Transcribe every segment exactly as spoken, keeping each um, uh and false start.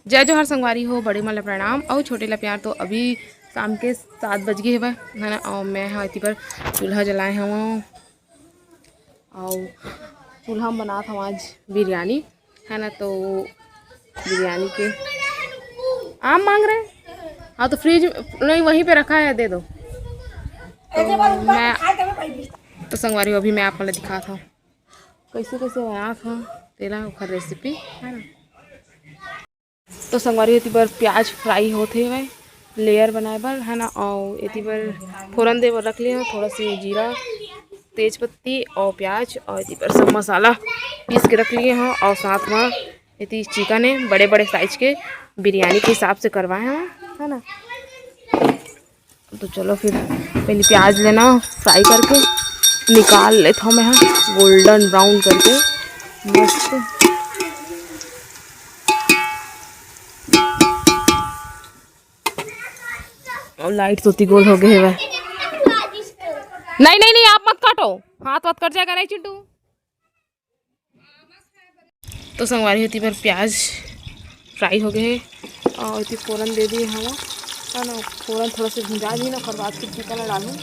जय जोहार संगवारी हो, बड़े मन ला प्रणाम अउ छोटे ला प्यार। तो अभी शाम के सात बज गे हवय, है ना, अउ मैं ह एती बर चूल्हा जलाए हवं अउ चूल्हा में बनात हवं आज बिरयानी, है ना। तो बिरयानी के आम मांग रहे हैं। हाँ, तो फ्रिज नहीं, वहीं पे रखा है, दे दो। तो मैं तो संगवारी हो, अभी मैं आप मन ला दिखात हवं कैसे कैसे बनात हवं तेला, ओखर रेसिपी, है ना। तो संगवारी, एती बर प्याज फ्राई होत हेवय लेयर बनाए बर, है ना। अउ एती बर फोरन दे बर रख लिए हवं, थोड़ा से जीरा, तेज पत्ती अउ प्याज, अउ एती बर सब मसाला पीस के रख लिए हवं। अउ साथ म एती चिकन हे, बड़े बड़े साइज के, बिरयानी के हिसाब से करवाए हवं, है ना। तो चलो फिर पहले प्याज लेना, फ्राई करके निकाल लेत हवं मैं ह, गोल्डन ब्राउन करके मस्त। अउ लाइट तो गोल हो गए हवय। नहीं, नहीं, नहीं, आप मत काटो, हाथ वाथ कट जाएगा नहीं चिंटू। तो संगवारी हो, एती बर प्याज फ्राई हो गए हे अउ एती फोरन दे दिए हवं, है ना। फोरन थोड़ा से भुंजा दिए ना, ओकर बाद फिर चिकन ला डालहूँ।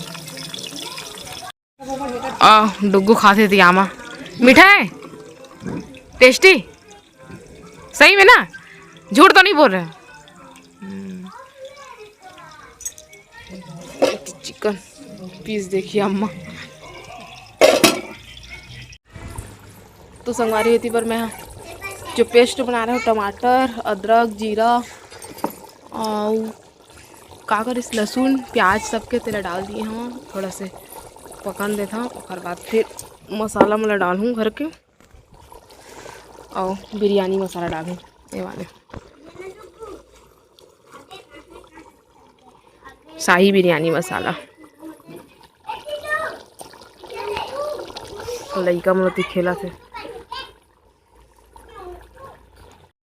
आ, डुग्गू खात हे एती आमा। मीठा है? टेस्टी? सही में ना? झूठ तो नहीं बोल रहे? हम्म। चिकन पीस देखिए अम्मा। तो संगवारी, एती बर मैं जो पेस्ट बना रहे हवं, टमाटर, अदरक, जीरा अउ का करिस, लहसुन, प्याज सबके तेला डाल दिए हवं। थोड़ा से पकन देथंव, ओकर बाद फिर मसाला मन ला डालहूँ घर के, अउ बिरयानी मसाला डालहूँ ये वाले। शाही बिरयानी मसाला। लइका मन ओती खेलत हे।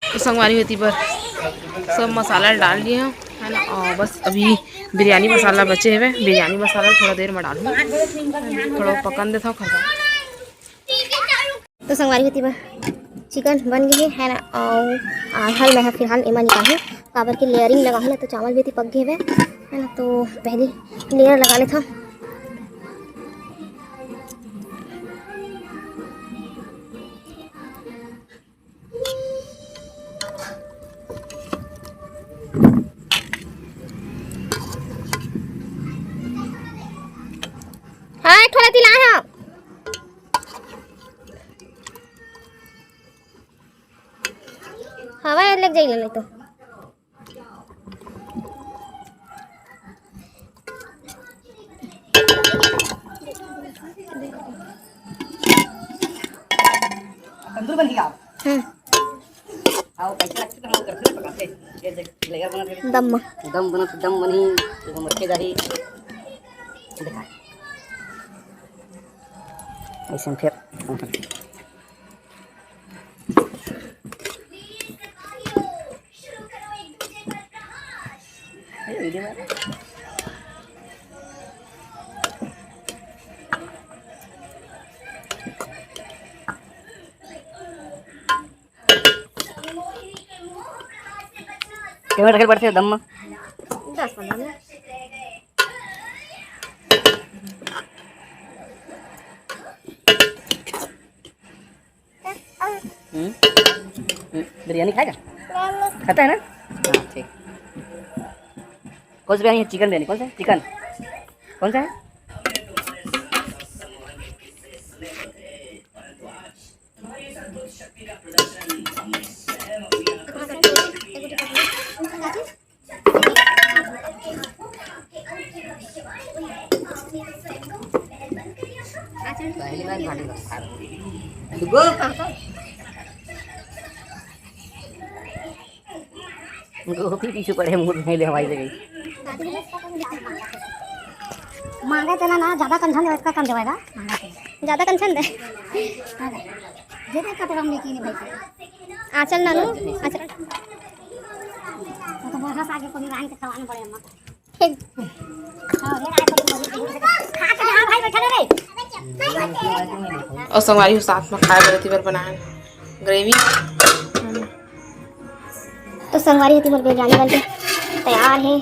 तो संगवारी हो, एती बर सब मसाला डाल दिए हवं, है ना। अउ बस अभी बिरयानी मसाला बचे हवय, बिरयानी मसाला थोड़ा देर में डालहूँ, थोड़ा पकन देथंव खरबा। तो संगवारी हो, एती बर चिकन बन गे हे, है ना। अउ आधा ल मैं ह फिलहाल एमा निकालहूँ, काबर कि लेयरिंग लगाहूँ ना, तो चावल भी एती पक गे हवय, है ना। तो पहली लेयर लगा लेथंव। हाँ, एक ठो ला तिला हवं। हवा लेके जाई ला नहीं तो। तंदूर बन गया। हम्म। आओ, कैसे लगते हैं, हम करते हैं, पकाते हैं। ये देख, लेयर बना दे। दम। दम बना, दम बनी, तो हम रखे जाही। दिखा। ऐसे में फिर कैमरा रखे पड़ते दम में। दस पन्द्रह मिनट। हम्म? हम्म, बिरयानी खाएगा? खाता है ना? हाँ, ठीक। कौन सी बिरयानी है? चिकन बिरयानी। कौन सा है? चिकन। कौन सा है? पहली बार भांडे में खा रहा हूँ। गोभी पीछे पड़े, मुंह नहीं ले हवाई लगी। मांगा तना ना, ज्यादा कंझन देवे, इसका कम देवेगा। मांगा तना। ज्यादा कंझन दे। दे दे कटोरा में लेके भाई। आंचल नानू, आंचल। वो तो बहुत आगे को भी रांध के खवाना पड़े अम्मा। अउ संगवारी हो, साथ में खाए बर एती बर बनाए ग्रेवी। तो संगवारी होती मोर बिरयानी बन के तैयार है।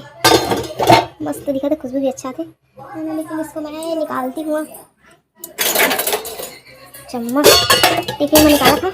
मस्त दिखत है, खुशबू भी अच्छा थे। लेकिन इसको मैं निकालती हूँ चम्मच, टिफिन में निकाला था।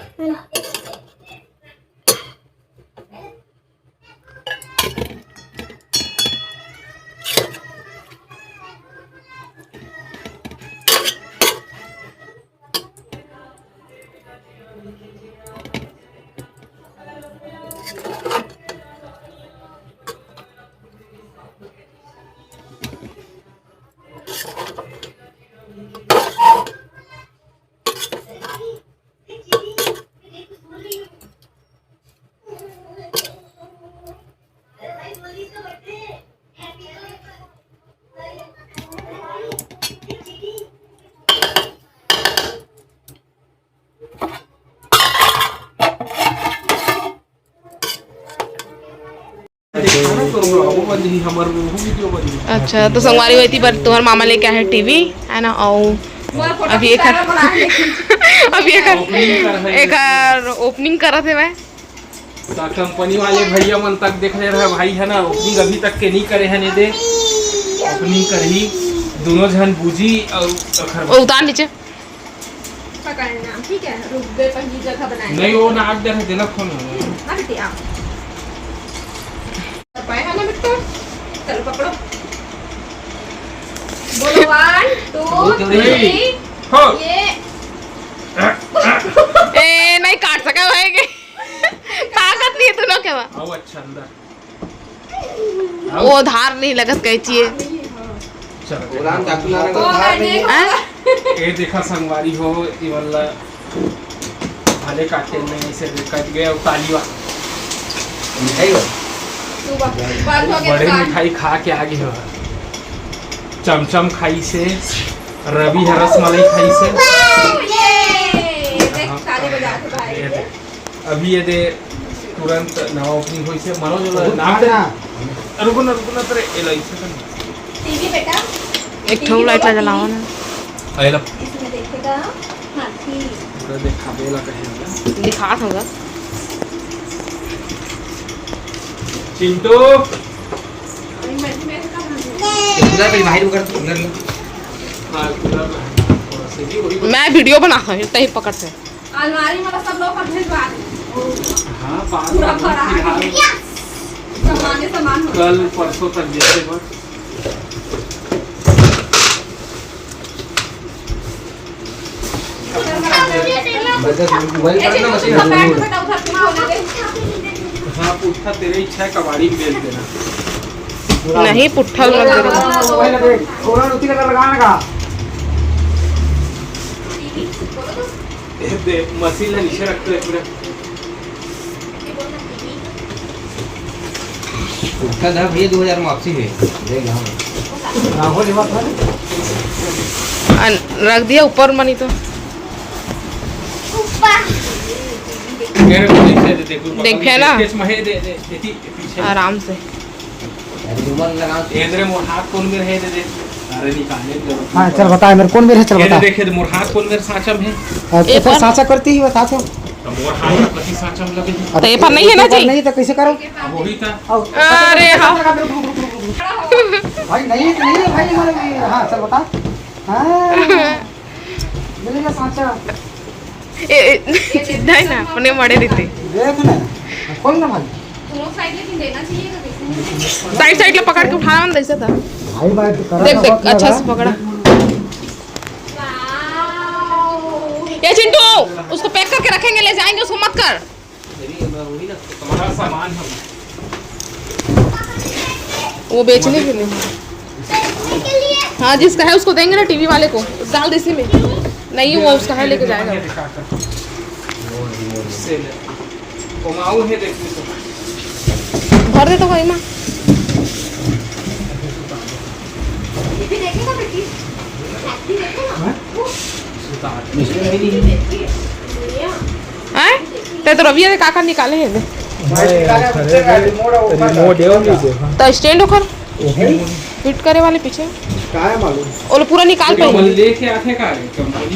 अच्छा, तो संगवारी होती बर तुम्हार मामा लेके आए हैं टीवी, है ना? और अभी एक अभी एक एक ओपनिंग करत है भाई। तो कंपनी वाले भैया मन तक देख ले रहे भाई, है ना? ओपनिंग अभी तक के नहीं करे हैं, नहीं दे ओपनिंग करही। दोनों झन बूजी और अखर वो उतार नीचे। पकड़ना, ठीक है? रुक दे, पहली जगह बनाएंगे। नहीं, वो नाक दे रहे, देना खोल। हाँ बेटी, आओ। पाए है ना बेटा? चलो पकड़ो। बोलो, one, two, three। हो। ये ए, नहीं काट सका भाई के। ताकत नहीं है तू लोग के बा। आओ, अच्छा, अंदर। वो धार नहीं लगत कैंची है। चलो। पुरान चाकू लाने को धार नहीं है। हाँ? ये देखा संगवारी हो, ये वाला भले काटे नहीं, इसे कट गया, ताली वाला। मिठाई वाला। बड़े मिठाई खा के आगे हो। चमचम खाई से, रवि ह रसमलाई खाई से। ये देख, ताली बजा के बाहर। ये देख। अभी ये दे तुरंत नवा ओपनिंग होई से मनोज वाला नाम दे। रुको ना, रुको ना, तेरे एल आई से करना। टीवी बेटा, एक ठो लाइट ला जलाओ ना। अरे ला। इसमें देखेगा हाथी। पूरा देखा बेला कहे ना। दिखात होगा। चिंटू। अभी मैं, मैं तो कहाँ हूँ? ये पूरा पे बाहर कर, अंदर लो। हाँ, पूरा बाहर। थोड़ा सा जी, वही। मैं वीडियो बना रहा हूँ, तही पकड़ से। अलमारी में सब लोग का भेजवा दे। हाँ, बात पूरा भरा है। फिलहाल सामान ही सामान हो। कल परसों तक जैसे बस। बस, बस, मोबाइल ए, पकड़ना, मशीन बेटा, उठा के खोले दे। हाँ, पुट्ठा तेरे इच्छा है, कबाड़ी में बेच देना। नहीं, पुट्ठा लग रहा है। मोबाइल देख, थोड़ा उसी का लगाने का। ए, दे, मशीन ला नीचे रख दे पूरा। उठा था भैया, दो हजार में वापसी हुई। देख यहाँ। राहुल, ये बात है। अन-, रख दिया ऊपर मनी तो। मेरे को नीचे दे, देख, ऊपर देख, है ना? स्केच में है, दे, दे, दे, दे, पीछे। आराम से। अरे, रुमाल लगा। ए दे रे, मोर हाथ कोन मेर हे, दे दे। अरे, निकाले दे। हाँ, चल बता, मेरे कोन मेर हे, चल ए दे, बता। देखे दे, मोर हाथ कोन मेर साँचा में हे। अच्छा, ए फिर पर साँचा करती ही बता तो। तो मोर हाथ में कति साँचा में लगे हे। तो ए पर नहीं है ना जी? नहीं तो कैसे करो? अब वही था। आओ। अरे, हाँ। भाई, नहीं, नहीं है भाई, हमारे लिए। हाँ, चल बता। हाँ, मिल गया साँचा। ए, ए, नहीं ना, अपने मड़े देते। देख ना, खोल ना भाई। दोनों साइड लेकिन देना चाहिए ना, देखो। साइड, साइड ले पकड़ के उठाना ना, ऐसे था। भाई, भाई, तो करा देख, ना, देख, बहुत अच्छा लगा। से पकड़ा। वाओ। ये चिंटू, उसको पैक करके रखेंगे, ले जाएंगे, उसको मत कर। तुम्हारा सामान हम वो बेचने के लिए। हाँ, जिसका है उसको देंगे ना, टीवी वाले को। डाल दे इसी में। नहीं, वो उसका है, लेके जाएगा। से ले। कमाऊ है, देखने से। भर दे तो भाई माँ। ये भी देखेगा बेटी? ये भी देखेगा? हाँ? हैं? ते तो रविया ने काका निकाले हैं दे। रिमोट है, वो नहीं दे। तो स्टैंड ओकर फिट करे वाले पीछे। काय मालूम? ओले पूरा निकाल तो कंपनी लेके आथे का रे, कंपनी।